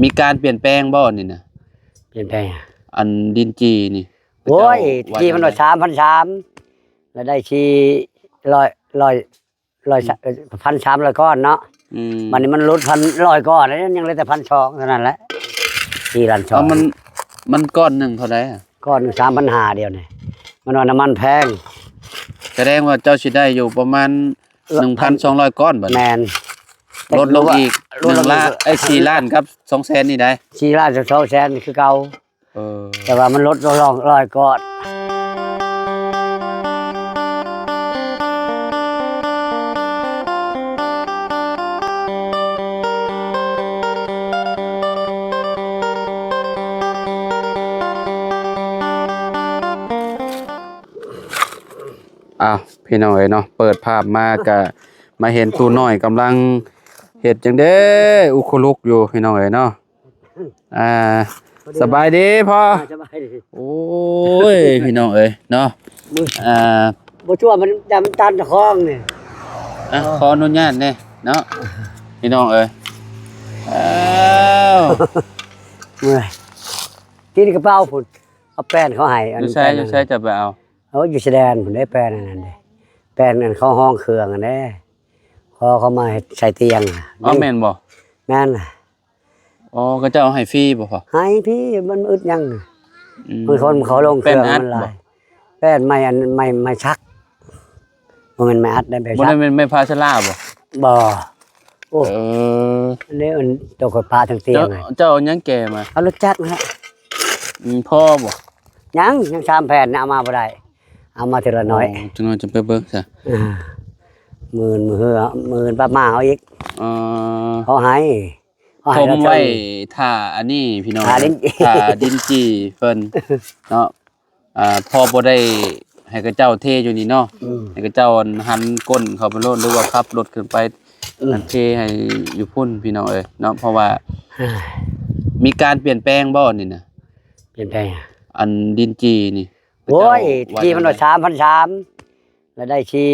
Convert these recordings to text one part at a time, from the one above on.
ມີການປ່ຽນແປງບໍ່ນີ້ນະ? ປ່ຽນແປງ ອັນດິນຈີ່ນີ້ ໂອ້ຍ ເຂົາເຈົ້າວ່າ ຈີ່ມັນວ່າສາມພັນສາມ ແລ້ວໄດ້ສີ່ຮ້ອຍ ຮ້ອຍ ຮ້ອຍ ອືມ ພັນສາມຮ້ອຍກ້ອນເນາະ. ອືມ ບັດນີ້ມັນຫຼຸດພັນຮ້ອຍກ້ອນ ແລ້ວຍັງເຫຼືອແຕ່ພັນສອງເທົ່ານັ້ນແຫຼະ ສີ່ລ້ານສອງ. ເອົາ ມັນ ມັນກ້ອນໜຶ່ງເທົ່າໃດອະ? ກ້ອນໜຶ່ງສາມພັນຫ້າ ດຽວນີ້ ມັນວ່ານ້ຳມັນແພງ. ສະແດງວ່າເຈົ້າຊິໄດ້ຢູ່ປະມານ ເອີ ໜຶ່ງພັນສອງຮ້ອຍກ້ອນບັດນີ້. ແມ່ນ ລົດລົງອີກ ລົດລົງອີກ ໜຶ່ງລ້ານ ເອີຍ ສີ່ລ້ານກັບສອງແສນນີ້ໄດ໋ ສີ່ລ້ານກັບສອງແສນຄືເກົ່າ. ເອີ ແຕ່ວ່າມັນລົດລົງຮ້ອຍກ້ອນ. ອ້າວ ພີ່ນ້ອງເອີຍເນາະ ເປີດພາບມາກະມາເຫັນຕູ້ນ້ອຍກຳລັງເຮັດຫຍັງເດ້ ອຸຄຸລຸກຢູ່ ພີ່ນ້ອງເອີຍເນາະ. ອ່າ ສະບາຍດີພໍ່. ອ່າ ສະບາຍດີ. ໂອ້ຍ ພີ່ນ້ອງເອີຍເນາະ ມື້ ອ່າ ບໍ່ຊົ່ວມັນ ຢ້ານມັນຕັນຕະຄອງນີ້. ອ່ະ ຂໍອະນຸຍາດແດ່ເນາະ ພີ່ນ້ອງເອີຍ. ອ້າວ ເມື່ອຍ ກິນກະເປົາພຸ້ນ ເອົາແປ້ນເຂົາໃຫ້. ອັນ ຢູ່ໃສ ແປ້ນ ຢູ່ໃສ ຈະໄປເອົາ? ເອົາຢູ່ຊາຍແດນພຸ້ນເດ້ ແປ້ນອັນນັ້ນເດ້ ແປ້ນອັນເຂົາຮອງເຄື່ອງຫັ້ນເດ້ ຂໍເຂົາມາເຮັດໃສ່ຕຽງ. ອໍ ແມ່ນບໍ່? ແມ່ນ. ອໍ ເຂົາເຈົ້າເອົາໃຫ້ຟຣີບໍ່ພໍ່? ໃຫ້ຟຣີ ມັນອຶດຫຍັງ. ອືມ ບາງຄົນເຂົາລົງເຄື່ອງມັນຫຼາຍ. ແປ້ນອັດບໍ່? ແປ້ນໄມ້ອັນ ໄມ້ ໄມ້ສັກ ບໍ່ແມ່ນໄມ້ອັດໄດ໋ ໄມ້ສັກ. ບໍ່ໄດ້ແມ່ນໄມ້ພາສະລາບໍ່? ບໍ່. ໂອ້ ເອີ ອັນນີ້ມັນຕົວຂ້ອຍປະທັງຕຽງ. ເຈົ້າ ເຈົ້າເອົາຫຍັງແກ່ມາ? ເອົາລົດຈັກຫັ້ນແຫຼະ. ອືມ ພໍບໍ່? ຍັງ ຍັງສາມແຜ່ນນະ ເອົາມາບໍ່ໄດ້ ເອົາມາເທື່ອລະໜ້ອຍ. ອໍ ຈັກໜ້ອຍຈະໄປເບິ່ງຊະ. ອ່າ ມື້ອື່ນ ມື້ຮື ມື້ອື່ນປະມາເອົາອີກ. ອໍ ເຂົາໃຫ້ ເຂົາໃຫ້ ຖົມໄວ້ ຖ້າອັນນີ້ພີ່ນ້ອງ ຖ້າດິນ ຖ້າດິນຈີ່ເພິ່ນເນາະ. ອ່າ ພໍບໍ່ໄດ້ໃຫ້ເຂົາເຈົ້າເທຢູ່ນີ້ເນາະ. ອືມ ໃຫ້ເຂົາເຈົ້າຫັ້ນຫັນກົ້ນເຂົ້າໄປໂລດ ຫຼືວ່າຂັບລົດຂຶ້ນໄປ ອືມ ເທໃຫ້ຢູ່ພຸ້ນ ພີ່ນ້ອງເອີຍເນາະ. ເພາະວ່າ ເອີ ມີການປ່ຽນແປງບໍ່ນີ້ນະ? ປ່ຽນແປງ ອັນດິນຈີ່ນີ້ ໂອ້ຍ ເຂົາເຈົ້າວ່າ ທີ່ມັນວ່າສາມພັນສາມ ແລ້ວໄດ້ສີ່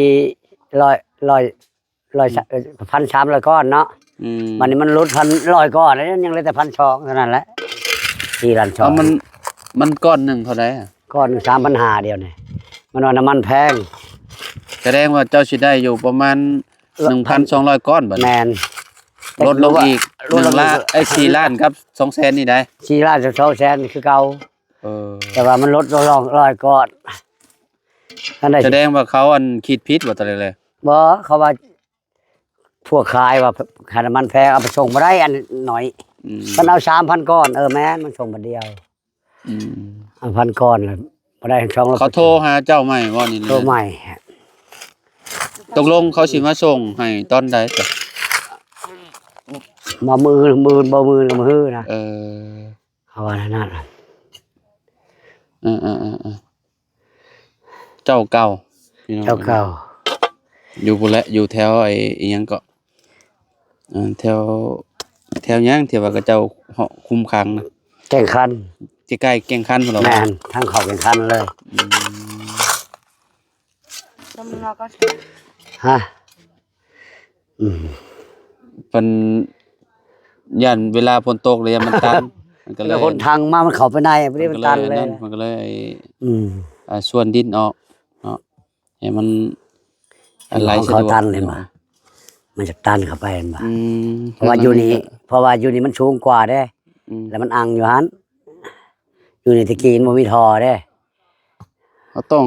ຮ້ອຍ ຮ້ອຍ ຮ້ອຍ ອືມ ພັນສາມຮ້ອຍກ້ອນເນາະ. ອືມ ບັດນີ້ມັນຫຼຸດພັນຮ້ອຍກ້ອນ ແລ້ວຍັງເຫຼືອແຕ່ພັນສອງເທົ່ານັ້ນແຫຼະ ສີ່ລ້ານສອງ. ເອົາ ມັນ ມັນກ້ອນໜຶ່ງເທົ່າໃດອະ? ກ້ອນໜຶ່ງສາມພັນຫ້າ ດຽວນີ້ ມັນວ່ານ້ຳມັນແພງ. ສະແດງວ່າເຈົ້າຊິໄດ້ຢູ່ປະມານ ເອີ ໜຶ່ງພັນສອງຮ້ອຍກ້ອນບັດນີ້. ແມ່ນ. ລົດລົງອີກ ລົດລົງອີກ ໜຶ່ງລ້ານ ເອີຍ ສີ່ລ້ານກັບສອງແສນນີ້ໄດ໋ ສີ່ລ້ານກັບສອງແສນຄືເກົ່າ. ເອີ ແຕ່ວ່າມັນລົດລົງຮ້ອຍກ້ອນ. ອັນໃດ ສະແດງວ່າເຂົາອັນຄິດຜິດບໍ່ຕອນແລກ? ບໍ່ ເຂົາວ່າ ພວກຂາຍວ່າຄ່ານ້ຳມັນແພງ ເອົາໄປສົ່ງບໍ່ໄດ້ ອັນໜ້ອຍ. ອືມ ມັນເອົາສາມພັນກ້ອນ. ເອີ ແມ່ນ ມັນສົ່ງບັດດຽວ. ອືມ ເອົາພັນກ້ອນ ແລ້ວບໍ່ໄດ້ສອງຮ້ອຍ. ເຂົາໂທຫາເຈົ້າໃໝ່ບໍ່ນີ້? ໂທໃໝ່. ຕົກລົງເຂົາຊິມາສົ່ງໃຫ້ຕອນໃດ? ມາມື້ອື່ນ ມື້ອື່ນ ບໍ່ມື້ອື່ນກໍມື້ຮືນະ. ເອີ ເຂົາວ່າແນວນັ້ນ. ເອີໆໆ ເຈົ້າເກົ່າ ເຈົ້າເກົ່າ ຢູ່ພຸ້ນແຫຼະ ຢູ່ແຖວໄອ້ອີ່ຫຍັງເກາະ ເອີ ແຖວ ແຖວຫຍັງທີ່ວ່າເຂົາເຈົ້າເຫາະຄຸມຂັງນະ? ແກ່ງຄັນ. ໃກ້ໆແກ່ງຄັນພຸ້ນເນາະ. ແມ່ນ ທາງເຂົ້າແກ່ງຄັນເລີຍ. ອືມ ຮະ? ອືມ ເພິ່ນຢ້ານເວລາຝົນຕົກແລ້ວຢ້ານມັນຕັນ ມັນກໍເລີຍ ແລ້ວຄົນທາງມາມັນເຂົ້າໄປໃນ ມັນກໍເລີຍຕັນເລີຍ ມັນກໍເລີຍ ອືມ ອ່າ ສ່ວນດິນອອກເນາະ ໃຫ້ມັນ ອັນ ໄຫຼສະດວກ ເຂົາຕັນເລີຍວ່າ ມັນຈະຕັນເຂົ້າໄປແມ່ນບໍ່? ອືມ ເພາະວ່າຢູ່ນີ້ ເພາະວ່າຢູ່ນີ້ມັນສູງກວ່າເດ້ ອືມ ແລ້ວມັນອັ່ງຢູ່ຫັ້ນ ຢູ່ນີ້ແຕ່ກີ້ມັນບໍ່ມີທໍ່ເດ້ ເຮົາຕ້ອງ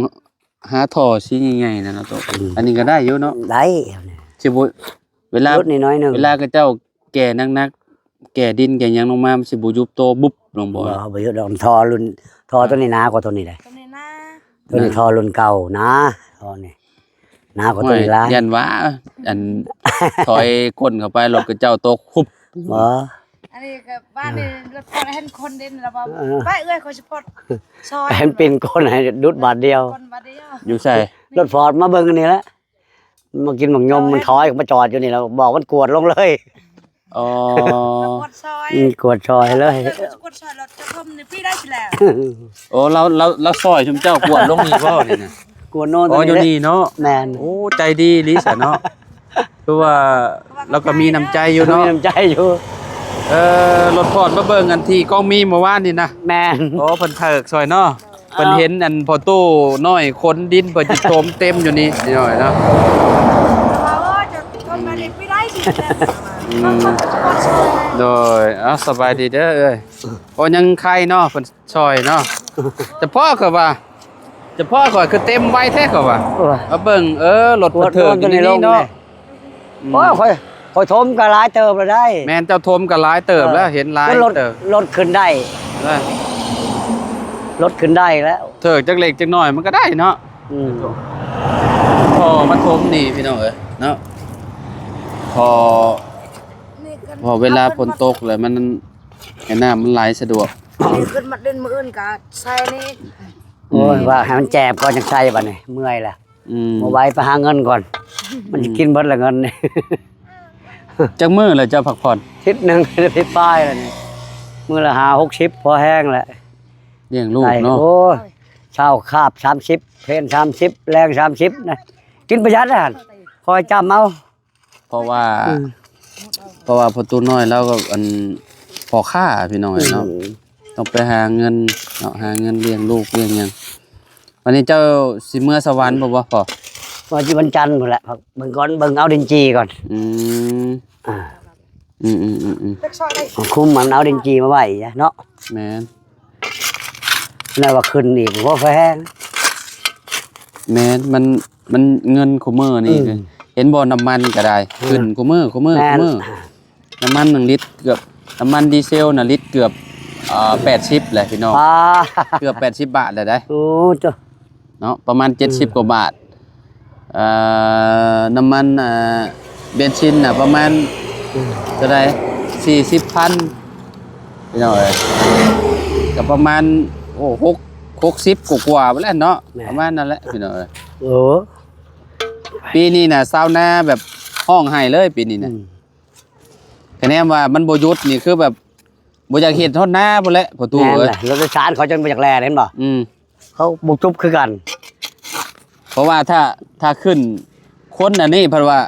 ຫາທໍ່ຊີ້ໃຫຍ່ໆນັ້ນເນາະໂຕ. ອືມ ອັນນີ້ກໍໄດ້ຢູ່ເນາະ ໄດ້ ຊິບໍ່ ເວລາ ເວລາເຂົາເຈົ້າແກ່ໜັກໆ ແກ່ດິນແກ່ຫຍັງລົງມາ ມັນຊິບໍ່ຍຸບໂຕບຸບລົງບໍ່? ບໍ່ ບໍ່ຍຸບດອກ. ທໍ່ລຸ້ນ ທໍ່ໂຕນີ້ໜາກວ່າໂຕນີ້ໄດ໋. ໂຕນີ້ໜາ ໂຕນີ້ທໍ່ລຸ້ນເກົ່າໜາ ທໍ່ນີ້ໜາກວ່າໂຕນີ້ຫຼາຍ. ຢ້ານວ່າ ອັນ ຖອຍກົ້ນເຂົ້າໄປ ລົດເຂົາເຈົ້າຕົກ ຫຸບ ບໍ່ ອັນນີ້ກໍບ້ານນີ້ ເອີ ລົດຟອດເຫັນຄົນເດັ່ນແລ້ວວ່າ ເອີ ໄປເອື້ອຍ ຂ້ອຍຊິຟອດຊອຍ ເຫັນປິ່ນກົ້ນໃຫ້ດຸດບາດດຽວ ກ້ນບາດດຽວ. ຢູ່ໃສ? ລົດຟອດມາເບິ່ງອັນນີ້ແຫຼະ ມາກິນໝາກຍົມ ມັນຖອຍມາຈອດຢູ່ນີ້ແລ້ວ ບອກມັນກວດລົງເລີຍ. ອໍ ກວດຊອຍ ອືມ ກວດຊອຍເລີຍ ເອີ ກວດຊອຍ ລົດຈະທົມນີ້ ປີໄດ້ຊິແລ້ວ. ໂອ້ ລາວ ລາວ ລາວຊ່ອຍຊຸມເຈົ້າກວດລົງນີ້ບໍ່ນີ້ນະ? ກວດໂນ່ນ ອໍ ຢູ່ນີ້ເນາະ. ແມ່ນ. ໂອ້ ໃຈດີອີ່ຫຼີຊະເນາະ ຄືວ່າລາວກໍມີນ້ຳໃຈຢູ່ເນາະ ມີນ້ຳໃຈຢູ່. ເອີ ລົດພອດມາເບິ່ງອັນທີ່ກ້ອງມີເມື່ອວານນີ້ນະ. ແມ່ນ. ໂອ້ ເພິ່ນເຖີກຊ່ອຍເນາະ. ເອີ ເພິ່ນເຫັນອັນພໍ່ຕູ້ນ້ອຍຂົນດິນ ເພິ່ນຊິຖົມເຕັມຢູ່ນີ້ ນີ້ໜ້ອຍເນາະ. ອືມ ໂດຍ. ເອົາ ສະບາຍດີເດີເອື້ອຍ. ໂອ້ ຍັງໄຄເນາະ ເພິ່ນຊ່ອຍເນາະ. ຈະພໍ້ຂ້ອຍວ່າ ຈະພໍ້ຂ້ອຍຄືເຕັມໄວແທ້ຂ້ອຍວ່າ. ໂອ້ຍ ມາເບິ່ງ ເອີ ລົດເພິ່ນເທີກຢູ່ນີ້ເນາະ. ອືມ ໂອ້ຍ ຂ້ອຍ ຂ້ອຍຖົມກໍຫຼາຍເຕີບແລ້ວໄດ໋. ແມ່ນ ເຈົ້າຖົມກໍຫຼາຍເຕີບແລ້ວ ເອີ ເຫັນຫຼາຍເຕີບ. ລົດຂຶ້ນໄດ້ ລົດຂຶ້ນໄດ້ແລ້ວ ເທີກຈັກເລັກຈັກນ້ອຍມັນກໍໄດ້ເນາະ. ອືມ ພໍ້ມາຖົມນີ້ພີ່ນ້ອງເອີຍເນາະ. ພໍ້ ພໍ້ເວລາຝົນຕົກແລ້ວມັນ ໃຫ້ນ້ຳມັນໄຫຼສະດວກ. ນີ້ຂຶ້ນມາດິນ ມື້ອື່ນກໍໃສ່ນີ້. ໂອ້ຍ ອືມ ວ່າໃຫ້ມັນແຈບກ່ອນຈັ່ງໃສ່ບັດນີ້ ເມື່ອຍແລ້ວ. ອືມ ບໍ່ໄຫວ ໄປຫາເງິນກ່ອນ ອືມ ມັນຊິກິນເບິດລະເງິນນີ້. ຈັກມື້ແລ້ວເຈົ້າພັກຜ່ອນ? ທິດໜຶ່ງ ທິດປາຍແລ້ວນີ້ ມື້ລະຫ້າຫົກສິບ ພໍແຮງແຫຼະ. ລ້ຽງລູກເນາະ. ໂອ້ຍ ເຊົ້າຄາບສາມສິບ ເພນສາມສິບ ແລງສາມສິບນະ ກິນປະຢັດຫັ້ນ ຄອຍຈຳເອົາ. ເພາະວ່າ ອືມ ເພາະວ່າພໍ່ຕູ້ນ້ອຍລາວກໍ ອັນ ພໍ່ຄ້າພີ່ນ້ອງເອີຍເນາະ. ອືມ ຕ້ອງໄປຫາເງິນເນາະ ຫາເງິນລ້ຽງລູກລ້ຽງຫຍັງ. ວັນນີ້ເຈົ້າຊິເມືອສະຫວັນບໍ່ ບໍ່? ວ່າຊິວັນຈັນພຸ້ນແຫຼະ ເບິ່ງກ່ອນ ເບິ່ງເອົາດິນຈີ່ກ່ອນ. ອືມ ອ່າ ອືມໆ ຄຸມມັນເອົາດິນຈີ່ມາໄວ້ເນາະ. ແມ່ນ. ແລ້ວວ່າຂຶ້ນອີກ ໂອ້ ແພງ. ແມ່ນ ມັນ ມັນເງິນຄູ່ມື້ນີ້ ອືມ ເຫັນບໍ່ ນ້ຳມັນກໍໄດ້ ອືມ ຂຶ້ນຄູ່ມື້ ຄູ່ມື້ ແມ່ນ ຄູ່ມື້. ນ້ຳມັນໜຶ່ງລິດເກືອບ ນ້ຳມັນດີເຊວນະລິດເກືອບ ເອີ ແປດສິບແຫຼະພີ່ນ້ອງ. ປ້າ ເກືອບແປດສິບບາດແລ້ວໄດ໋. ໂອ້ ເນາະ ປະມານເຈັດສິບ ອືມ ກວ່າບາດ. ເອີ ນ້ຳມັນ ເອີ ເບນຊິນນະປະມານ ອືມ ເທົ່າໃດ ສີ່ສິບພັນ ພີ່ນ້ອງເອີຍ. ກໍປະມານ ໂອ້ ຫົກ ຫົກສິບກວ່າໆພຸ້ນແຫຼະເນາະ. ແມ່ນ. ປະມານນັ້ນແຫຼະພີ່ນ້ອງເອີຍ. ໂອ້ ປີນີ້ນະຊາວນາແບບຮ້ອງໄຫ້ເລີຍປີນີ້ນະ. ອືມ ຄະແນນວ່າມັນບໍ່ຢຸດນີ້ ຄືແບບບໍ່ຢາກເຮັດຮອດນາພຸ້ນແຫຼະພໍ່ຕູ້ເອີຍ. ແມ່ນແຫຼະ ລົດໂດຍສານເຂົາຈົນບໍ່ຢາກແລ່ນ ເຫັນບໍ່? ອືມ ເຂົາບໍ່ຈຸບຄືກັນ. ເພາະວ່າຖ້າ ຖ້າຂຶ້ນ ຄົນອັນນີ້ເພິ່ນວ່າ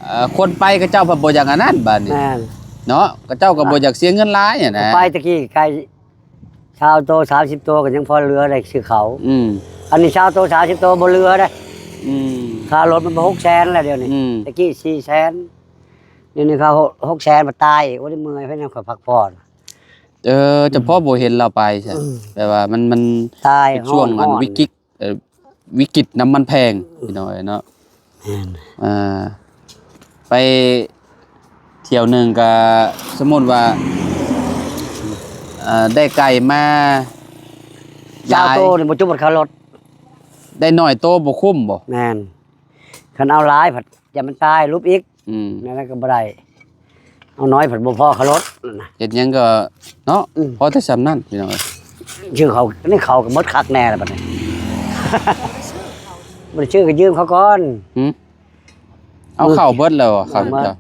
ເອີ ຄົນໄປເຂົາເຈົ້າເພິ່ນບໍ່ຢາກອັນນັ້ນບາດນີ້. ແມ່ນ ເນາະ ເຂົາເຈົ້າກໍບໍ່ຢາກເສຍເງິນຫຼາຍຫັ້ນນະ. ໄປຕະກີ້ໄກ່ຊາວໂຕ ສາມສິບໂຕ ກໍຍັງພໍເຫຼືອໄດ້ຊື້ເຂົ້າ. ອືມ ອັນນີ້ຊາວໂຕ ສາມສິບໂຕ ບໍ່ເຫຼືອເດ້. ອືມ ຄ່າລົດມັນບໍ່ ຫົກແສນແລ້ວດຽວນີ້. ອືມ ຕະກີ້ສີ່ແສນ ດຽວນີ້ເຂົາຫົກແສນ ມາຕາຍ. ໂອ້ຍ ເມື່ອຍ ເພິ່ນຍັງຄ່ອຍພັກຜ່ອນ. ເອີ ຈະພໍ້ບໍ່ເຫັນລາວໄປຊະ. ອືມ ແບບວ່າມັນ ມັນຕາຍ ເປັນຊ່ວງອັນ ຮ້ອນໆ ວິກິດ ເອີ ວິກິດນ້ຳມັນແພງ ອືມ ພີ່ນ້ອງເອີຍເນາະ. ແມ່ນ ອ່າ ໄປທ່ຽວໜຶ່ງກະ ສົມມຸດວ່າ ເອີ ໄດ້ໄກ່ມາ ຊາວໂຕ ຫຼາຍ ນີ້ບໍ່ຈຸບເບິດຄ່າລົດ. ໄດ້ໜ້ອຍໂຕບໍ່ຄຸ້ມບໍ່? ແມ່ນ ຄັນເອົາຫຼາຍພັດ ຢ້ານມັນຕາຍ ຫຼຸບອີກ. ອືມ ນັ້ນກໍບໍ່ໄດ້ ເອົາໜ້ອຍພັດບໍ່ພໍຄ່າລົດນະ. ເຮັດຫຍັງກໍເນາະ ອືມ ພໍແຕ່ສ່ຳນັ້ນພີ່ນ້ອງເອີຍ. ຊື່ເຂົາ ນີ້ເຂົາກໍໝົດຄັກແນ່ລະບັດນີ້. ບໍ່ໄດ້ຊື້ ກໍຢືມເຂົາກ່ອນ. ຫືມ ເອົາເຂົ້າເບິດແລ້ວ ເຂົ້າເຈົ້າ.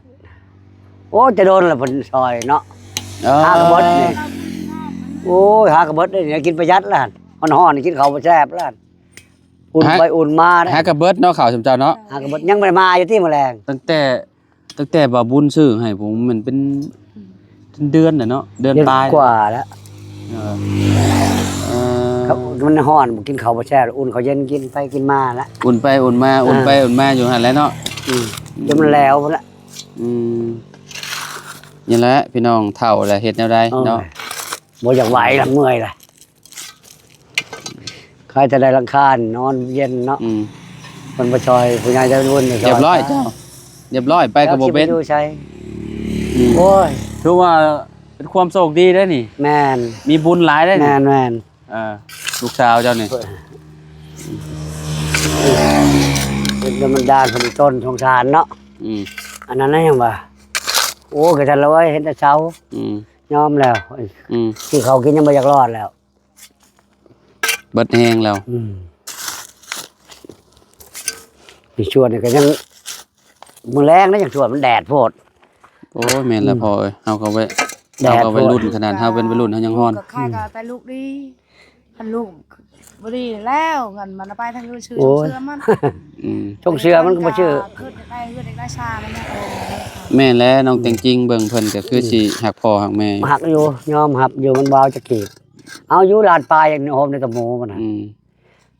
ໂອ້ ແຕ່ດົນລະເພິ່ນຊ່ອຍເນາະ. ເອີ ຫາກໍເບິດນີ້. ໂອ້ຍ ຫາກໍເບິດນີ້ ກິນປະຢັດລະ ຮ້ອນໆ ກິນເຂົ້າບໍ່ແຊບລະ. ອຸ່ນໄປອຸ່ນມາເດ້ ຫາກະເບິດເນາະ ເຂົ້າຊຸມເຈົ້າເນາະ. ຫາກະເບິດ ຍັງບໍ່ໄດ້ມາຢູ່ຕິມື້ແລງ. ຕັ້ງແຕ່ ຕັ້ງແຕ່ບ່າວບຸນຊື້ໃຫ້ ໂອ້ ມັນເປັນ ເປັນເດືອນແລ້ວເນາະ ເດືອນປາຍກວ່າແລ້ວ. ເອີ ເອີ ມັນຮ້ອນ ກິນເຂົ້າບໍ່ແຊບ ອຸ່ນເຂົ້າເຢັນ ກິນໄປກິນມາລະ ອຸ່ນໄປອຸ່ນມາ ອຸ່ນໄປອຸ່ນມາຢູ່ຫັ້ນແຫຼະເນາະ. ອືມ ຈົນມັນແຫຼວພຸ້ນລະ. ອືມ ນີ້ແຫຼະພີ່ນ້ອງ ເຖົ້າແລ້ວເຮັດແນວໃດເນາະ. ບໍ່ຢາກໄຫວລະ ເມື່ອຍລະ. ໃຜຈະໄດ້ຫຼັງຄານອນເຢັນເນາະ. ອືມ ເພິ່ນບໍ່ຊ່ອຍ ຜູ້ໃຫຍ່ໃຈບຸນ ຮຽບຮ້ອຍເຈົ້າ ຮຽບຮ້ອຍ ໄປກໍບໍ່ເປັນ ຢູ່ໃສ. ອືມ ໂອ້ຍ ຖືວ່າເປັນຄວາມໂຊກດີເດ້ນີ້. ແມ່ນ ມີບຸນຫຼາຍເດ້ນີ້. ແມ່ນໆ ເອີ ລູກສາວເຈົ້ານີ້ ເປັນບັນດານເພິ່ນຕົ້ນສົງສານເນາະ. ອືມ ອັນນັ້ນນະ ຫຍັງວ່າ ໂອ້ ກະທັນລະເວີຍ ເຫັນແຕ່ເຊົ້າ. ອືມ ຍອມແລ້ວ. ອືມ ທີ່ເຂົາກິນຍັງບໍ່ຢາກລອດແລ້ວ. ເບິດແຮງແລ້ວ. ອືມ ມີສວນກໍຍັງ ມື້ແລງນະ ຍັງສວນ ມັນແດດໂພດ. ໂອ້ຍ ແມ່ນແລ້ວ ອືມ ພໍ່ເອີຍ ເຮົາກໍໄວ ແດດໂພດ ເຮົາກໍໄວລຸ້ນຂະໜາດ ເຮົາເປັນໄວລຸ້ນເຮົາຍັງຮ້ອນ. ກໍຂາຍກໍແຕ່ລູກດີ ຄັນລູກບໍ່ດີແລ້ວ ເງິນມັນເອົາໄປທາງອື່ນ ຊື້ ໂອ້ຍ ສົ່ງເສື້ອມັນ. ອືມ ສົ່ງເສື້ອມັນກໍບໍ່ຊື້ ຄືໄດ້ເຮືອນໄດ້ຊານນະ. ແມ່ນແຫຼະ ນ້ອງແຕງຈິງເບິ່ງເພິ່ນກໍຄື ອືມ ຊິຮັກພໍ່ຮັກແມ່ ຮັກຢູ່ ຍອມຮັບຢູ່ ມັນບໍ່ເອົາຈັກກີບ ເອົາຢູ່ລ້ານປາຍ ໂຮມໃນຕະໝູມັນນະ ອືມ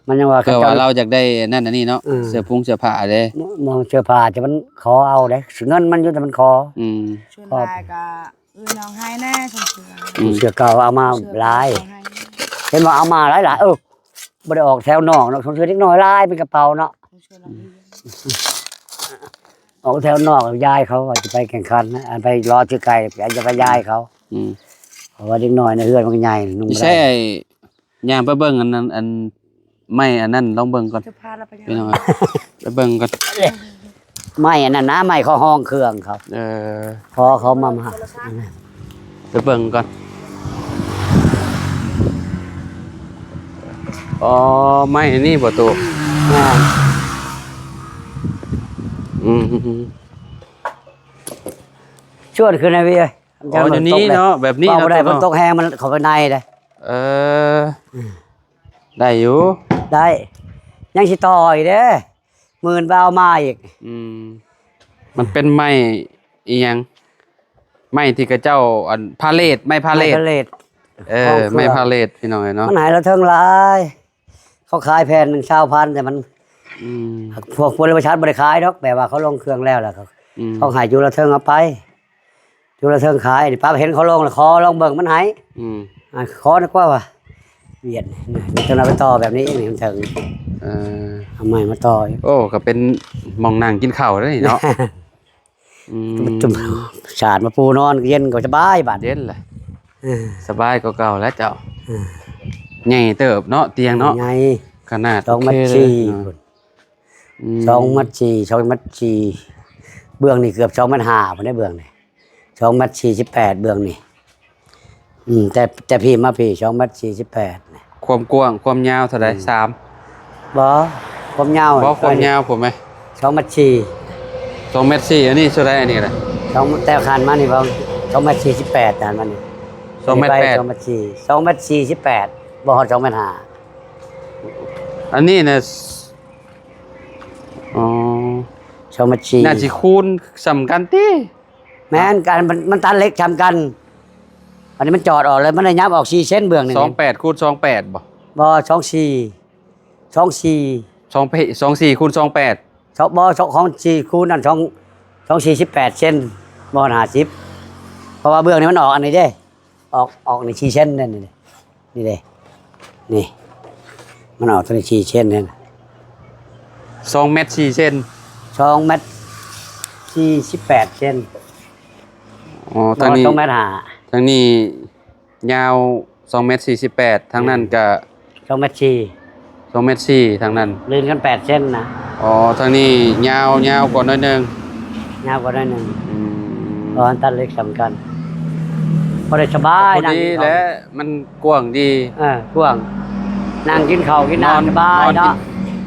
ມັນຍັງວ່າ ເພື່ອວ່າລາວຢາກໄດ້ອັນນັ້ນອັນນີ້ເນາະ ເອີ ເສື້ອປຸງເສື້ອຜ້າເດ້ ບໍ່ ບໍ່ເສື້ອຜ້າ ແຕ່ມັນຂໍເອົາເດ້ ເງິນມັນຢູ່ ແຕ່ມັນຂໍ ອືມ ສ່ວນຫຼາຍກໍ ເອີ ນ້ອງໃຫ້ແດ່ ເສື້ອ ອືມ ເສື້ອເກົ່າເອົາມາຫຼາຍ ເຫັນວ່າເອົາມາຫຼາຍໆ ເອີ ບໍ່ໄດ້ອອກແຖວນອກເນາະ ເສື້ອເດັກນ້ອຍຫຼາຍ ເປັນກະເປົາເນາະ ອອກແຖວນອກ ຍາຍເຂົາວ່າຊິໄປແຂ່ງຂັນ ອັນໄປລໍເສື້ອໄກ່ ຈະໄປຍາຍເຂົາ ອືມ ເພາະວ່າເດັກນ້ອຍໃນເຮືອນມັນກໍໃຫຍ່ ນຸ່ງບໍ່ໄດ້ ໃຊ່ ຍ່າງໄປເບິ່ງອັນນັ້ນ ອັນໄມ້ອັນນັ້ນ ລອງເບິ່ງກ່ອນ ເຈົ້າພາລະໄປ ພີ່ນ້ອງເອີຍ ໄປເບິ່ງກ່ອນ ໄມ້ອັນນັ້ນນະ ໄມ້ເຂົາຫ້ອງເຄື່ອງເຂົາ ເອີ ພໍເຂົາມາ ມາ ໄປເບິ່ງກ່ອນ ອໍ ໄມ້ອັນນີ້ບໍ່ຕູ້ ແມ່ນ ອືມ ຊວນຂຶ້ນໃນເວຍ ອໍ ຢູ່ນີ້ເນາະ ແບບນີ້ເນາະ ບໍ່ໄດ້ ຝົນຕົກແຮງ ມັນເຂົ້າໄປໃນເດ້ ເອີ ອືມ ໄດ້ຢູ່ ໄດ້ ຍັງຊິຕໍ່ອີກເດ້ ໝື່ນໄປເອົາມາອີກ ອືມ ມັນເປັນໄມ້ອີ່ຫຍັງ ໄມ້ທີ່ເຂົາເຈົ້າ ອັນ ພາເລດ ໄມ້ພາເລດ ໄມ້ພາເລດ ເອີ ຂອງເຄື່ອງ ໄມ້ພາເລດ ພີ່ນ້ອງເອີຍເນາະ ມັນໃຫ້ລະເທິງຫຼາຍ ເຂົາຂາຍແຜ່ນໜຶ່ງຊາວພັນ ແຕ່ມັນ ອືມ ພວກບໍລິສັດບໍ່ໄດ້ຂາຍດອກ ແບບວ່າເຂົາລົງເຄື່ອງແລ້ວ ແລ້ວເຂົາ ອືມ ເຂົາໃຫ້ຢູ່ລະເທິງເອົາໄປ ຢູ່ລະເທິງຂາຍ ນີ້ປ້າເຫັນເຂົາລົງແລ້ວ ຂໍລອງເບິ່ງມັນໃຫ້ ອືມ ອ່າ ຂໍດີກວ່າວ່າ ວຽດນີ້ ນີ້ ນີ້ຕ້ອງເອົາໄປຕໍ່ແບບນີ້ ນີ້ມັນເຖິງ ເອີ ເອົາໄມ້ມາຕໍ່ ໂອ້ ກໍເປັນໝ່ອງນັ່ງກິນເຂົ້າເດ້ນີ້ເນາະ ອືມ ສາດມາປູນອນ ເຢັນກໍສະບາຍບາດ ເຢັນແຫຼະ ເອີ ສະບາຍກວ່າເກົ່າແລ້ວເຈົ້າ ເອີ ໃຫຍ່ເຕີບເນາະ ຕຽງເນາະ ໃຫຍ່ ຂະໜາດ ສອງແມັດສີ່ ໂອເຄເລີຍເນາະ ອືມ ສອງແມັດສີ່ ສອງແມັດສີ່ ເບື້ອງນີ້ເກືອບສອງແມັດຫ້າພຸ້ນເດ້ ເບື້ອງນີ້ ສອງແມັດສີ່ສິບແປດ ເບື້ອງນີ້ ອືມ ແຕ່ ແຕ່ພີ້ມາພີ້ ສອງແມັດສີ່ສິບແປດ ຄວາມກວ້າງຄວາມຍາວເທົ່າໃດ? ອືມ ສາມ ບໍ່ ຄວາມຍາວ ບໍ່ ຄວາມຍາວພຸ້ນແມ ສອງແມັດສີ່ ສອງແມັດສີ່ ອັນນີ້ເທົ່າໃດ? ອັນນີ້ກໍໄດ້ ສອງ ແຕ່ຄານມານີ້ບໍ່ ສອງແມັດສີ່ສິບແປດ ຄານມານີ້ ສອງແມັດແປດ ສອງແມັດສີ່ ສອງແມັດສີ່ສິບແປດ ບໍ່ຮອດສອງແມັດຫ້າ ອັນນີ້ນະ ອໍ ສອງແມັດສີ່ ໜ້າຊິຄູນສ່ຳກັນຕິ? ແມ່ນ ການມັນ ມັນຕັດເຫຼັກສ່ຳກັນ ອັນນີ້ມັນຈອດອອກແລ້ວ ມັນໄດ້ຫຍັບອອກສີ່ເຊັນເບື້ອງນີ້ ສອງແປດຄູນສອງແປດບໍ່? ບໍ່ ສອງສີ່ ສອງສີ່ ສອງ ສອງສີ່ຄູນສອງແປດ ສອງ ບໍ່ ສອງ ຂອງສີ່ຄູນນັ້ນ ສອງ ສອງສີ່ສິບແປດເຊັນ ບໍ່ຮອດຫ້າສິບ ເພາະວ່າເບື້ອງນີ້ມັນອອກອັນນີ້ເດ້ ອອກ ອອກນີ້ສີ່ເຊັນເດ້ ນີ້ເດ້ ນີ້ເດ້ ນີ້ ມັນອອກຕົວນີ້ສີ່ເຊັນເດ້ ສອງແມັດສີ່ເຊັນ ສອງແມັດສີ່ສິບແປດເຊັນ ອໍ ທາງນີ້ ສອງແມັດຫ້າ ທາງນີ້ຍາວສອງແມັດສີ່ສິບແປດ ທາງນັ້ນ ແມ່ນ ກະ ສອງແມັດສີ່ ສອງແມັດສີ່ ທາງນັ້ນ ລື່ນກັນແປດເຊັນນະ ອໍ ທາງນີ້ຍາວ ຍາວກວ່າໜ້ອຍໜຶ່ງ ຍາວກວ່າໜ້ອຍໜຶ່ງ ອືມ ເພາະວ່າມັນຕັດເຫຼັກສ່ຳກັນ ພໍໄດ້ສະບາຍ ພໍດີແຫຼະ ມັນກວ້າງດີ ເອີ ກວ້າງ ນັ່ງກິນເຂົ້າກິນນ້ຳສະບາຍເນາະ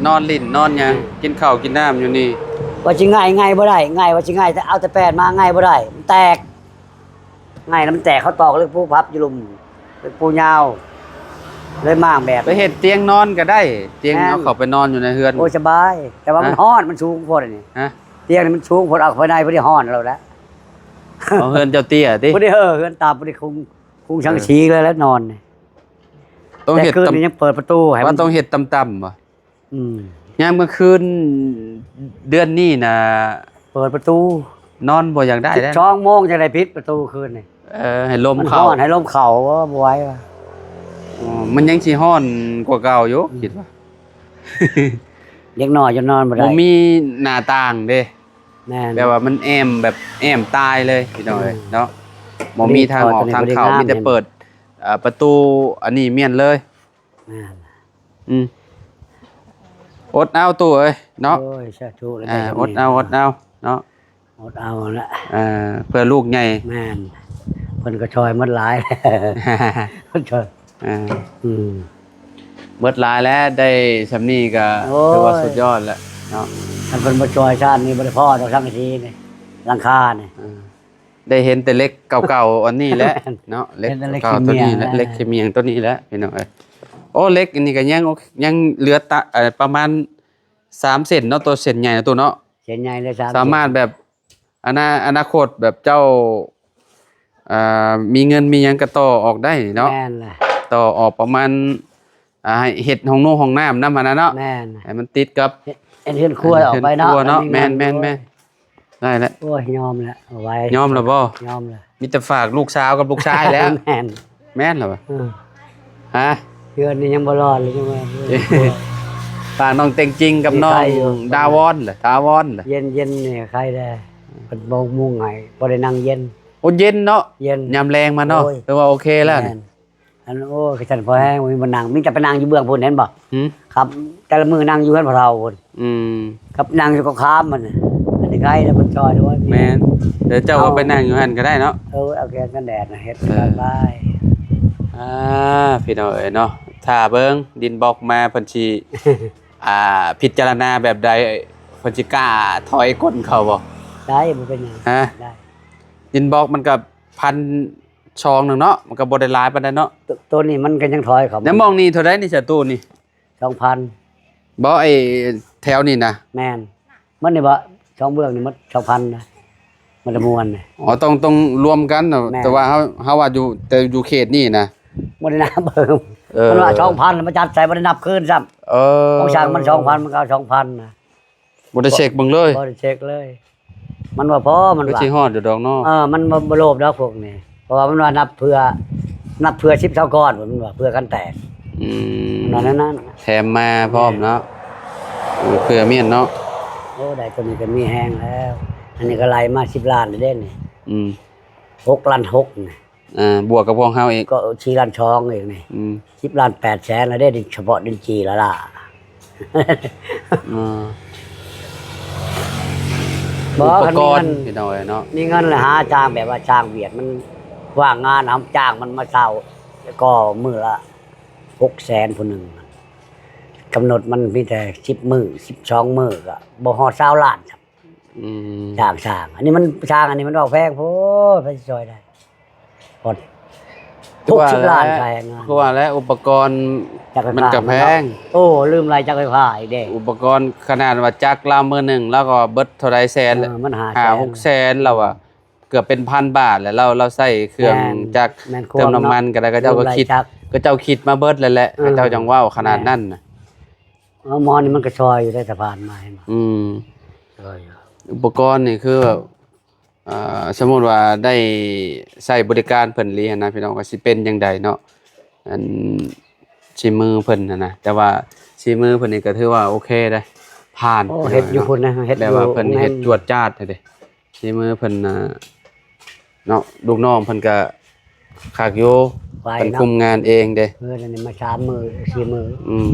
ນອນຫຼິ້ນນອນຫຍັງ ເອີ ກິນເຂົ້າກິນນ້ຳຢູ່ນີ້ ວ່າຊິໄຫງ່ ໄຫງ່ບໍ່ໄດ້ ໄຫງ່ວ່າຊິໄຫງ່ ແຕ່ເອົາແຕ່ແປ້ນມາ ໄຫງ່ບໍ່ໄດ້ ມັນແຕກ ໄຫງ່ແລ້ວມັນແຕກ ເຂົາຕອກເຫຼັກປູພັບຢູ່ລຸ່ມ ເຫຼັກປູຍາວ ເລີຍມ້າງແບບ ໄປເຮັດຕຽງນອນກໍໄດ້ ຕຽງ ແມ່ນ ເອົາເຂົ້າໄປນອນຢູ່ໃນເຮືອນ ໂອ້ຍ ສະບາຍ ແຕ່ວ່າມັນ ຮະ ຮ້ອນ ມັນສູງໂພດອັນນີ້ ຮະ ຕຽງນີ້ມັນສູງໂພດ ເອົາເຂົ້າໄປໃນ ພໍດີຮ້ອນແລ້ວແຫຼະ ເອົາເຮືອນເຈົ້າເຕ້ຍຕິ ພໍດີ ເອີ ເຮືອນຕ່ຳ ພໍດີຄຸງ ຄຸງສັງກະສີເລີຍແຫຼະ ເອີ ນອນນີ້ ຕ້ອງເຮັດ ແຕ່ຄືນນີ້ຍັງເປີດປະຕູໃຫ້ ວ່າ ມັນ ຕ້ອງເຮັດຕ່ຳໆບໍ່? ອືມ ຍາມກາງຄືນເດືອນນີ້ນະ ເປີດປະຕູ ນອນບໍ່ຢາກໄດ້ແລ້ວ ສອງໂມງຈັ່ງໄດ້ປິດປະຕູຄືນນີ້ ເອີ ໃຫ້ລົມເຂົ້າ ມັນຮ້ອນ ໃຫ້ລົມເຂົ້າ ໂອ້ ບໍ່ໄຫວວ່າ ອໍ ມັນຍັງຊິຮ້ອນກວ່າເກົ່າຢູ່ ອືມ ຄິດວ່າ ເດັກນ້ອຍຈົນນອນບໍ່ໄດ້ ບໍ່ມີໜ້າຕ່າງເດ້ ແມ່ນ ແບບວ່າມັນແອ້ມ ແບບແອ້ມຕາຍເລີຍ ພີ່ນ້ອງເອີຍ ອືມ ເນາະ ບໍ່ມີທາງອອກທາງເຂົ້າ ມີແຕ່ເປີດ ເອີ ປະຕູອັນນີ້ມ້ຽນເລີຍ ແມ່ນ ອືມ ອົດເອົາຕູ້ເອີຍເນາະ ໂອ້ຍ ສາທຸ ອ່າ ອົດເອົາ ອົດເອົາເນາະ ອົດເອົາແຫຼະ ອ່າ ເພື່ອລູກໃຫຍ່ ແມ່ນ ເພິ່ນກໍຊ່ອຍໝົດຫຼາຍ ເພິ່ນຊ່ອຍ ອ່າ ອືມ ເບິດຫຼາຍແລ້ວ ໄດ້ສ່ຳນີ້ກໍ ໂອ້ຍ ຖືວ່າສຸດຍອດແລ້ວເນາະ ຄັນເພິ່ນບໍ່ຊ່ອຍຊາດນີ້ ບໍ່ໄດ້ພໍດອກສັງກະສີນີ້ ຫຼັງຄານີ້ ອ່າ ໄດ້ເຫັນແຕ່ເຫຼັກເກົ່າໆອັນນີ້ແຫຼະເນາະ ເຫຼັກເກົ່າໆຕົວນີ້ແຫຼະ ເຫຼັກເຄມີຫຍັງຕົວນີ້ແຫຼະ ພີ່ນ້ອງເອີຍ ໂອ້ ເຫຼັກອັນນີ້ກໍຍັງ ຍັງເຫຼືອຕະ ເອີ ປະມານສາມເສັ້ນເນາະ ຕົວເສັ້ນໃຫຍ່ນະຕູ້ເນາະ ເສັ້ນໃຫຍ່ເລີຍ ສາມເສັ້ນ ສາມາດແບບ ອະນາ ອະນາຄົດແບບເຈົ້າ ອ່າ ມີເງິນມີຫຍັງກໍຕໍ່ອອກໄດ້ເນາະ. ແມ່ນແຫຼະ. ຕໍ່ອອກປະມານ ອ່າ ໃຫ້ເຮັດຫ້ອງໂນງຫ້ອງນ້ຳນຳຫັ້ນນະເນາະ. ແມ່ນ. ໃຫ້ມັນຕິດກັບ ເຮັດ ເຮັດເຮືອນຄົວອອກໄປເນາະ. ເຮືອນຄົວເນາະ. ແມ່ນໆໆ. ໄດ້ແລ້ວ. ໂອ້ຍ ຍອມແລ້ວ ເອົາໄວ້. ຍອມແລ້ວບໍ່? ຍອມແລ້ວ. ມີແຕ່ຝາກລູກສາວກັບລູກຊາຍແລ້ວ. ແມ່ນ. ແມ່ນແລ້ວຫວາ? ເອີ. ຮະ? ເຮືອນນີ້ຍັງບໍ່ລອດເລີຍ ຍັງວ່າ ຝາກນ້ອງເຕັງຈິງກັບນ້ອງດາວອນລະ ທາວອນລະ. ເຢັນໆ ນີ້ໄຄແດ່ ເພິ່ນໂບກມຸງໃຫ້ ພໍໄດ້ນັ່ງເຢັນ. ໂອ້ ເຢັນເນາະ. ເຢັນ. ຍາມແລງມາເນາະ. ໂອ້ຍ ຖືວ່າໂອເຄແລ້ວ. ແມ່ນ. ອັນ ໂອ້ ຄືຊັ້ນພໍແຮງ ບໍ່ມີບ່ອນນັ່ງ ມີແຕ່ໄປນັ່ງຢູ່ເບື້ອງພຸ້ນ ເຫັນບໍ່? ຫືມ? ຄັບ ແຕ່ລະມື້ນັ່ງຢູ່ເຮືອນພໍ່ເຖົ້າພຸ້ນ. ອືມ. ກັບນັ່ງຢູ່ກໍຄາມມັນນະ ອັນນີ້ໄຄແລ້ວ ເພິ່ນຊ່ອຍດ້ວຍ. ແມ່ນ. ແຕ່ເຈົ້າກໍໄປນັ່ງຢູ່ຫັ້ນກໍໄດ້ເນາະ. ເອີ ເອົາແກງກັນແດດນະ ເຮັດ ເອີ ສະບາຍ. ອ່າ ພີ່ນ້ອງເອີຍເນາະ ຖ້າເບິ່ງດິນບລັອກມາ ເພິ່ນຊິ ອ່າ ພິຈາລະນາແບບໃດ? ເພິ່ນຊິກ້າຖອຍກົ້ນເຂົາບໍ່? ໄດ້ ບໍ່ເປັນຫຍັງ. ຮະ? ໄດ້. ດິນບລັອກມັນກໍພັນສອງໜຶ່ງເນາະ ມັນກໍບໍ່ໄດ້ຫຼາຍປານໃດເນາະ. ໂຕ ໂຕນີ້ມັນກໍຍັງຖອຍເຂົາ. ແລ້ວໝ່ອງນີ້ເທົ່າໃດນີ້ ສະຕູນີ້? ສອງພັນ. ບໍ່ ໄອ້ແຖວນີ້ນະ? ແມ່ນ. ມັນນີ້ບໍ່ ສອງເບື້ອງນີ້ໝົດ ສອງພັນນະ ມັນຈະມ່ວນນະ. ອໍ ຕ້ອງ ຕ້ອງລວມກັນນະ. ແມ່ນ. ແຕ່ວ່າເຮົາ ເຮົາວ່າຢູ່ ແຕ່ຢູ່ເຂດນີ້ນະ ບໍ່ໄດ້ນັບເບິ່ງ. ເອີ ມັນວ່າສອງພັນ ມາຈັດໃສ່ ບໍ່ໄດ້ນັບຄືນຊ້ຳ. ເອີ ຂອງຊ່າງມັນສອງພັນ ມັນກໍເອົາສອງພັນນະ. ບໍ່ໄດ້ເຊັກເບິ່ງເລີຍ? ບໍ່ໄດ້ເຊັກເລີຍ. ມັນວ່າພໍ ມັນວ່າ ຄືຊິຮອດຢູ່ດອກເນາະ. ເອີ ມັນບໍ່ ບໍ່ໂລບດອກພວກນີ້ ເພາະວ່າມັນວ່ານັບເພື່ອ ນັບເພື່ອສິບຊາວກ້ອນ ມັນວ່າເພື່ອກັນແຕກ. ອືມ ນັ້ນ ນັ້ນ ແຖມມາພ້ອມເນາະ. ແມ່ນ. ເອີ ເພື່ອມ້ຽນເນາະ. ໂອ້ ໄດ້ໂຕນີ້ກໍມີແຮງແລ້ວ. ອັນນີ້ກໍໄລ່ມາສິບລ້ານແລ້ວເດ້ນີ້. ອືມ ຫົກລ້ານຫົກນີ້. ອ່າ ບວກກັບຂອງເຮົາອີກ ກໍສີ່ລ້ານສອງອີກນີ້. ອືມ ສິບລ້ານແປດແສນແລ້ວເດ້ ສະເພາະດິນຈີ່ລະລາ. ອືມ ບໍ່ ຄັນມີເງິນ ພີ່ນ້ອງເອີຍເນາະ ມີເງິນແລ້ວຫາຈ້າງ ແບບວ່າຈ້າງຫວຽດ ມັນວ່າງງານ ເຮົາຈ້າງມັນມາເຊົ່າ ກໍມື້ລະຫົກແສນຜູ້ໜຶ່ງ. ກຳນົດມັນມີແຕ່ສິບມື້ ສິບສອງມື້ ກໍບໍ່ຮອດຊາວລ້ານ. ອືມ ຈ້າງຊ່າງ ອັນນີ້ມັນຊ່າງ ອັນນີ້ມັນເວົ້າແພງໂພດ ໃຜຊິຊ່ອຍໄດ້. ຮອດຫົກສິບລ້ານຄ່າແຮງງານ. ຄືວ່າແຫຼະ ອຸປະກອນມັນກໍແພງ. ໂອ້ ລືມໄລ່ຈັກໄຟຟ້າອີກເດ້. ອຸປະກອນຂະໜາດວ່າຈັກລາວມື້ໜຶ່ງ ລາວກໍເບິດເທົ່າໃດແສນ ເອີ ມັນຫ້າແສນ ຫ້າຫົກແສນ ລາວວ່າເກືອບເປັນພັນບາດແຫຼະ. ລາວ ລາວໃຊ້ເຄື່ອງຈັກ ເຕີມນ້ຳມັນກໍໄດ້ ເຂົາເຈົ້າກໍຄິດ ເຂົາເຈົ້າຄິດມາເບິດແລ້ວແຫຼະ. ເອີ ເຂົາເຈົ້າຈັ່ງເວົ້າຂະໜາດນັ້ນນະ. ເອີ ໝໍນີ້ມັນກໍຊ່ອຍຢູ່ໄດ໋ ສະພານມາເຫັນບໍ່? ອືມ ຊ່ອຍຢູ່. ອຸປະກອນນີ້ຄືແບບ ອ່າ ສົມມຸດວ່າໄດ້ໃຊ້ບໍລິການເພິ່ນອີ່ຫຼີຫັ້ນນະ ພີ່ນ້ອງ ວ່າຊິເປັນຈັ່ງໃດເນາະ ອັນສີມືເພິ່ນຫັ້ນນະ. ແຕ່ວ່າສີມືເພິ່ນນີ້ກໍຖືວ່າໂອເຄເດ້ ຜ່ານ. ໂອ້ ເຮັດຢູ່ພຸ້ນນະ ເຮັດ ແບບວ່າເພິ່ນເຮັດຈວດຈາດເດ້ ສີມືເພິ່ນນະເນາະ. ລູກນ້ອງເພິ່ນກໍຄັກຢູ່ ເພິ່ນຄຸມງານເອງເດ້. ເອີ ອັນນີ້ມາສາມມື້ສີ່ມື້. ອືມ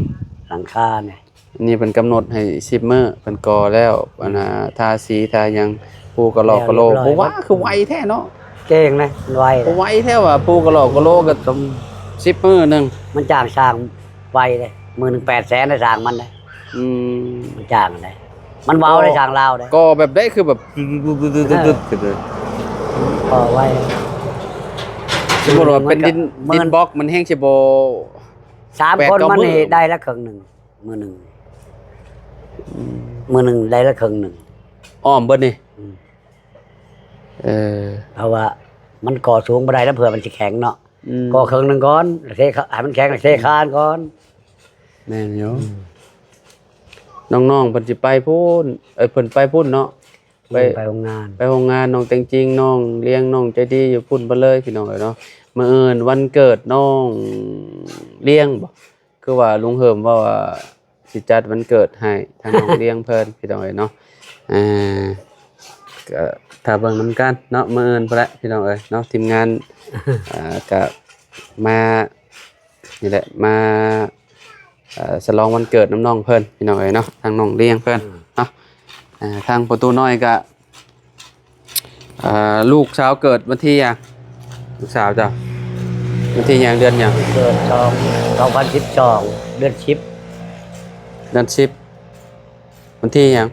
ຫຼັງຄານີ້ ອັນນີ້ເພິ່ນກຳນົດໃຫ້ສິບມື້ ເພິ່ນກໍ່ແລ້ວ ອັນນ່າ ອືມ ທາສີທາຫຍັງ ປູກະຫຼອກກະໂຫຼ. ໂອ້ ວ່າຄືໄວແທ້ເນາະ. ເກັ່ງນະ ໄວ ໄວແທ້ວ່າ ປູກະຫຼອກກະໂຫຼກໍສິບມື້ໜຶ່ງ. ມັນຈ້າງຊ່າງໄວເດ້ ມື້ໜຶ່ງແປດແສນໄດ້ຊ່າງມັນເດ້. ອືມ ມັນຈ້າງໄດ້ ມັນເວົ້າໄດ້ ຊ່າງລາວເດ້. ກໍ່ແບບໃດ ຄືແບບ ເອີ ກໍ່ໄວ. ສົມມຸດວ່າເປັນດິນ ດິນບລັອກ ມັນແຮງຊິບໍ່ ສາມຄົນມັນນີ້ໄດ້ລະເຄິ່ງໜຶ່ງ ມື້ໜຶ່ງ. ອືມ ມື້ໜຶ່ງໄດ້ລະເຄິ່ງໜຶ່ງ ອ້ອມເບິດນີ້. ອືມ ເອີ ເພາະວ່າມັນກໍ່ສູງບໍ່ໄດ້ແລ້ວ ເພື່ອມັນຊິແຂງເນາະ. ອືມ ກໍ່ເຄິ່ງໜຶ່ງກ່ອນ ເທຄານ ໃຫ້ມັນແຂງ ເທຄານກ່ອນ. ແມ່ນຢູ່. ອືມ ນ້ອງໆເພິ່ນຊິໄປພຸ້ນ ເອີ ເພິ່ນໄປພຸ້ນເນາະ. ໄປ ໄປໂຮງງານ ໄປໂຮງງານ ນ້ອງແຕງຈິງ ນ້ອງລຽງ ນ້ອງໃຈດີ ຢູ່ພຸ້ນເບິດເລີຍ ພີ່ນ້ອງເອີຍເນາະ. ມື້ອື່ນວັນເກີດນ້ອງລຽງບໍ? ຄືວ່າລຸງເຫີມເວົ້າວ່າຊິຈັດວັນເກີດໃຫ້ທາງນ້ອງລຽງເພິ່ນ ພີ່ນ້ອງເອີຍເນາະ. ອ່າ ກໍຖ້າເບິ່ງນຳກັນເນາະ ມື້ອື່ນພຸ້ນແຫຼະ ພີ່ນ້ອງເອີຍເນາະ. ທີມງານ ອ່າ ກໍມາ ນີ້ແຫຼະ ມາ ເອີ ສະຫຼອງວັນເກີດນຳນ້ອງເພິ່ນ ພີ່ນ້ອງເອີຍເນາະ ທາງນ້ອງລຽງເພິ່ນ ອືມ ເນາະ. ອ່າ ທາງປະຕູນ້ອຍກະ ອ່າ ລູກສາວເກີດວັນທີຫຍັງ? ລູກສາວເຈົ້າ ວັນທີຫຍັງ ເດືອນຫຍັງ? ເກີດສອງ ສອງພັນສິບສອງ ເດືອນສິບ ເດືອນສິບ ວັນທີຫຍັງ?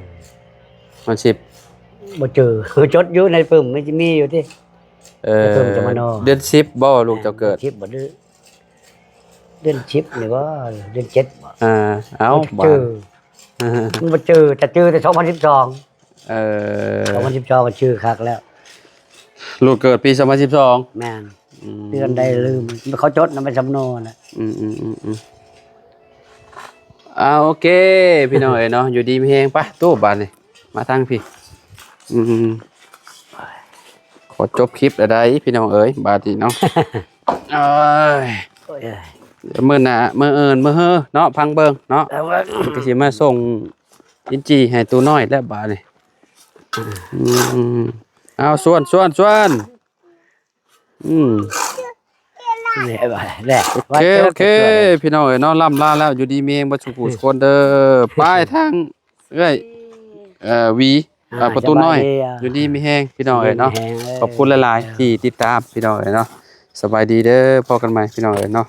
ວັນສິບ ບໍ່ຈື່ ຈົດຢູ່ໃນປຶ້ມ ມັນຊິມີຢູ່ຕິ. ເອີ ເດືອນສິບບໍ່ ລູກເຈົ້າເກີດ? ເດືອນສິບບໍ່ ເດືອນສິບນີ້ບໍ່ ເດືອນເຈັດບໍ່? ເອີ ເອົ້າ ມັນບໍ່ຈື່ ມັນບໍ່ຈື່ ແຕ່ຈື່ແຕ່ສອງພັນສິບສອງ. ເອີ ສອງພັນສິບສອງກໍຊື່ຄັກແລ້ວ ລູກເກີດປີສອງພັນສິບສອງ ແມ່ນ ອືມ ເດືອນໃດລືມ ເຂົາຈົດນຳໃບສຳໂນນະ ອືມໆໆ ອ່າ ໂອເຄ ພີ່ນ້ອງເອີຍເນາະ ຢູ່ດີມີແຮງ ໄປຕູ້ບາດນີ້ ມາທາງພີ້ ອືມ ຂໍຈົບຄລິບແລ້ວໃດ໋ ພີ່ນ້ອງເອີຍ ບາດນີ້ເນາະ ໂອ້ຍ ໂອ້ຍ ດຽວມື້ໜ້າ ມື້ອື່ນ ມື້ຮືເນາະ ຟັງເບິ່ງເນາະ ເອີ ກໍຊິມາສົ່ງອິນຈີໃຫ້ຕູ້ນ້ອຍແລ້ວບາດນີ້ ອືມ ເອົາ ຊວນ ຊວນ ຊວນ ອືມ ແຫຼະ ແຫຼະ ໂອເຄ ໂອເຄ ພີ່ນ້ອງເອີຍເນາະ ລ່ຳລາແລ້ວ ຢູ່ດີມີແຮງເບິດສູ່ຜູ້ສູ່ຄົນເດີ ໄປທາງເອື້ອຍ ເອີ ຫວີ ອ່າ ປະຕູນ້ອຍ ສະບາຍດີ ອ່າ ຢູ່ດີມີແຮງ ພີ່ນ້ອງເອີຍເນາະ ຢູ່ດີມີແຮງ ເອີ ຂອບຄຸນຫຼາຍໆ ເອີ ທີ່ຕິດຕາມ ພີ່ນ້ອງເອີຍເນາະ ສະບາຍດີເດີ ພໍ້ກັນໃໝ່ ພີ່ນ້ອງເອີຍເນາະ.